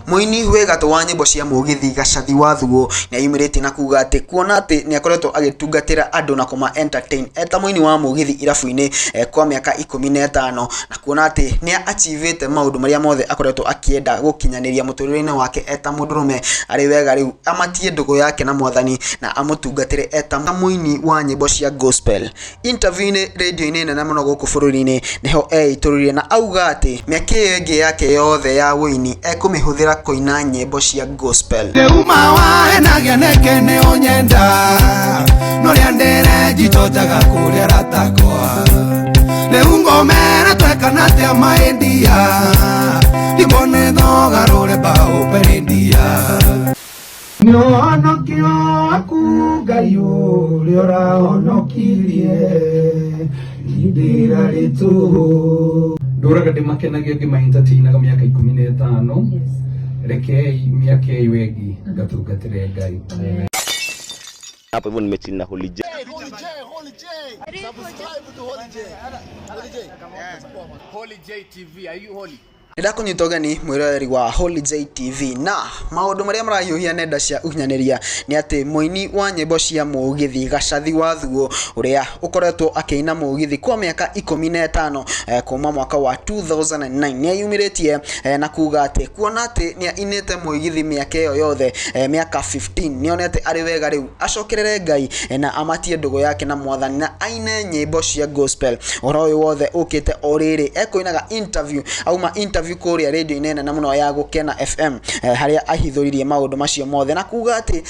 Mũini wĩ gatũ wa nyĩmbo cia mũgithi Gacathi wa Thuo nĩeyumĩrĩtie na kuga atĩ kuona atĩ nĩakoretwo agĩtungatĩra andũ na kũma entertain eta mũini wa mũgithi irabu-inĩ kwa mĩaka 15 na kuona atĩ nĩ achievĩte maũndũ marĩa mothe akoretwo akĩenda gũkinyanĩria mũtũrĩre-inĩ wake eta mũndũrũme, arĩ wega rĩu amatie ndũgũ yake na mwathani na amũtungatĩre eta mũini wa nyĩmbo cia gospel. Interview-inĩ rĩndiũ-inĩ nene mũno gũkũ bũrũri-inĩ nĩho eitũrũrire na auga atĩ mĩaka ĩyo ĩngĩ yake yothe ya ũini ekũmĩhũthĩra kũina nyĩmbo cia gospel. Uma wahenagia neke nĩ ũnyenda norĩa ndĩre njitonjaga kũrĩa ratakwa rĩu ngomera twekana atĩa maĩndia ndimone thogarũre mbaũ perendia nĩ ũhonokio waku Ngai ũrĩa ũrahonokirie ndĩra rĩtũhũ Ndũraga ndĩmakenagia ngĩmaentertainaga mĩaka 15. Rekei mĩaka ĩyo ĩngĩ ngatungatĩre Ngai. Hapo hivyo nimechill na Holy J. Holy J, Holy J. Subscribe to Holy J. Holy J. Holy J TV, are you holy? Nĩndakũnyita ũgeni mwĩroreri wa Holy J TV, na maũndũ marĩa marahiũhia nenda cia ũkinyanĩria nĩ atĩ mũini wa nyĩmbo cia mũgithi Gacathi wa Thuo ũrĩa ũkoretwo akĩina mũgithi kwa mĩaka 15 kuma mwaka wa 2009 nĩeyumĩrĩtie na kuga atĩ kuona atĩ nĩainĩte mũgithi mĩaka ĩyo yothe, mĩaka 15, nĩonete arĩ wega rĩu acokerere Ngai na amatie ndũgũ yake na mwathani na aine nyĩmbo cia gospel. Ũhoro ũyũ wothe ũkĩte o rĩrĩ ekũinaga interview, auma interview kũrĩa rĩndiũ-inĩ nene mũno ya Gũkena FM, harĩa ahithũririe maũndũ macio mothe na kuga atĩ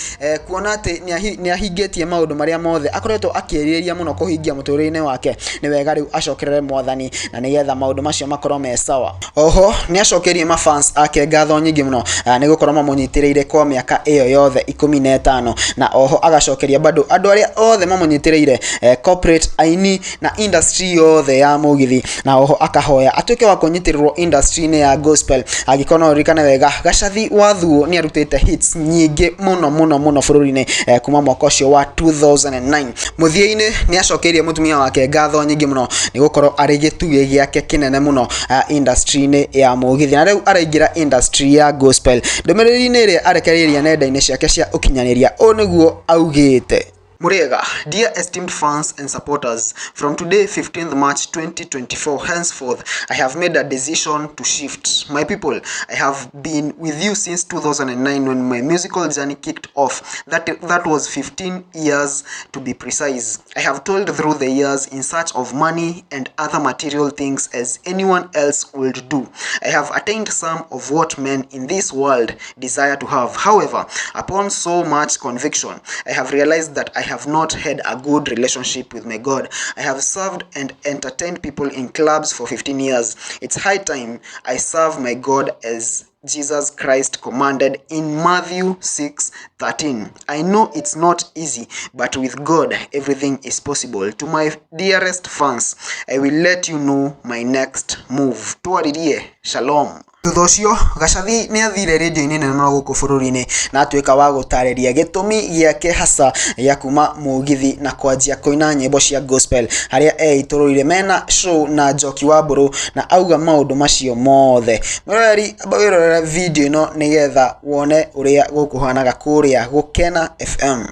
kuona atĩ nĩahingĩtie maũndũ marĩa mothe akoretwo akĩrirĩria mũno kũhingia mũtũrĩre-inĩ wake, nĩ wega rĩu acokerere mwathani na nĩgetha maũndũ macio makorwo me sawa. Oho nĩacokeirie mafans ake ngatho nyingĩ mũno nĩ gũkorwo mamũnyitĩrĩire kwa mĩaka ĩyo yothe 15, na oho agacokeria bado andũ arĩa othe mamũnyitĩrĩire, corporate, aini na industry yothe ya mũgithi, na oho akahoya atuĩke wa kũnyitĩrĩrwo industry-inĩ ya gospel. Angĩkorwo no ũririkane wega, Gacathi wa Thuo nĩ arutĩte hits nyingĩ mũno mũno mũno bũrũri-inĩ kuma mwaka ũcio wa 2009. Mũthia-inĩ nĩ acokeirie mũtumia wake ngatho nyingĩ mũno nĩ gũkorwo arĩ gĩtugĩ gĩake kĩnene mũno industry-inĩ ya mũgithi, na rĩu araingĩra industry ya gospel. Ndũmĩrĩri-inĩ ĩrĩa arekereirie nenda-inĩ ciake cia ũkinyanĩria, ũũ nĩguo augĩte: Muriega, dear esteemed fans and supporters, from today, 15th March 2024, henceforth, I have made a decision to shift. My people, I have been with you since 2009 when my musical journey kicked off. That was 15 years to be precise. I have toiled through the years in search of money and other material things as anyone else would do. I have attained some of what men in this world desire to have. However, upon so much conviction, I have realized that I have not had a good relationship with my God. I have served and entertained people in clubs for 15 years. It's high time I serve my God as Jesus Christ commanded in Matthew 6:13. I know it's not easy, but with God everything is possible. To my dearest fans, I will let you know my next move. Twaririe, shalom. Thutha ũcio Gacathi nĩ athire rĩndiũ-inĩ nene mũno gũkũ bũrũri-inĩ na atuĩka wa gũtarĩria gĩtũmi gĩake hasa gĩa kuma mũgithi na kwanjia kũina nyĩmbo cia gospel, harĩa eitũrũrire mena show na Njoki wa Mbũrũ na auga maũndũ macio mothe. Mwĩroreri, amba wĩrorere video ĩno nĩgetha wone ũrĩa gũkũhanaga kũrĩa Gũkena FM.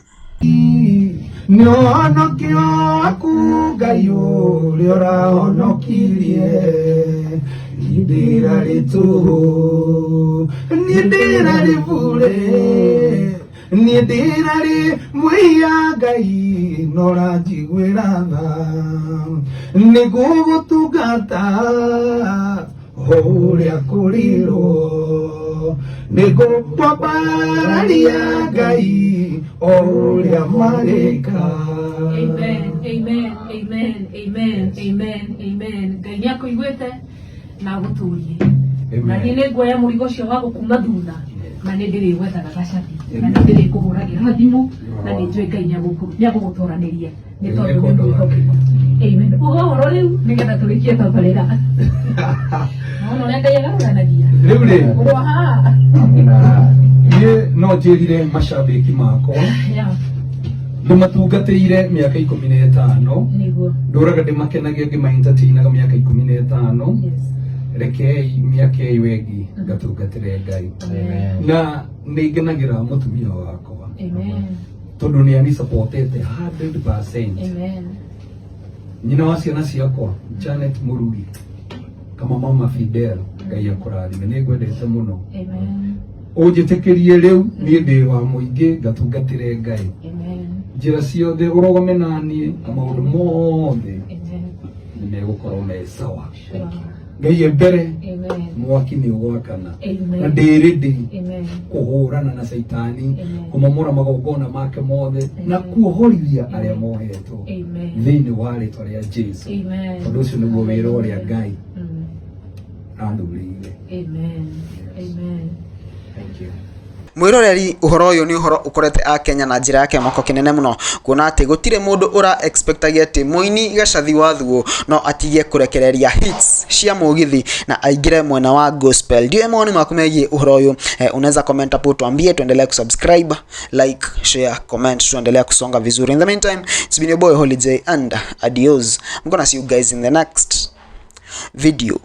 Nĩ ũhonokio waku Ngai ũrĩa ũrahonokirie ndĩra rĩtũhũ niĩ ndĩra rĩbure niĩ ndĩra rĩ mwĩhia Ngai no ũranjiguĩra tha nĩngũgũtungata ũrĩa kũrirwo nĩngũkwambararia Ngai o ũrĩa marĩka. Amen, amen, amen, amen, amen, amen. Ngai nĩ akũiguĩte na agũtũrie. Na niĩ nĩ nguoya mũrigo ũcio wa gũkuma thutha na nĩ ndĩrĩgwethaga Gacathi na nĩ ndĩrĩkũhũragĩra thimũ na nĩ njũĩ Ngai nĩ agũgũtoranĩria nĩ tondũ nĩ mwĩhokeku. Amen. Uga ũhoro rĩu nĩgetha tũrĩkie tabarĩra. Nona ũrĩa Ngai agarũranagia. Rĩu rĩ Ũrwa haha. Niĩ no njĩrire macambĩki makwa ndĩmatungatĩire mĩaka 15. Nĩguo. Ndũraga ndĩmakenagia ngĩmaentertainaga mĩaka 15. Rekei mĩaka ĩyo ĩngĩ ngatungatĩre Ngai. Na nĩ ngenagĩra mũtumia wakwa tondũ nĩ anisupportete 100%. Nyina wa ciana ciakwa, Janet Mũruri, kama mama Fidel, Ngai akũrathime, nĩ ngwendete mũno. Ũnjĩtĩkĩrie rĩu niĩ ndĩ wa mũingĩ ngatungatĩre Ngai. Njĩra ciothe ũrũgame naniĩ na maũndũ mothe nĩ megũkorwo me sawa. Ngai e mbere, mwaki nĩ ũgwakana na ndĩ ready kũhũrana na caitani, kũmomora magongona make mothe na kuohorithia arĩa mohetwo thĩinĩ wa rĩtwa rĩa Jesu, tondũ ũcio nĩguo wĩra ũrĩa Ngai anthurĩire. Amen. Amen. Thank you. Mwiroreri, uhoro uyu ni uhoro ukorete a Kenya na njira ya kĩmako kĩnene mũno, kuona atĩ gũtirĩ mũndũ ũra expectagia atĩ mũini Gacathi wa Thuo no atige kũrekereria hits cia mũgithi na aingĩre mwena wa gospel. Ndiũĩ mawoni maku megiĩ ũhoro ũyũ, unaweza comment hapo tuambie, tuendelee kusubscribe, like, share, comment, tuendelea kusonga vizuri. In the meantime, it's been your boy Holy J and adios. I'm gonna see you guys in the next video.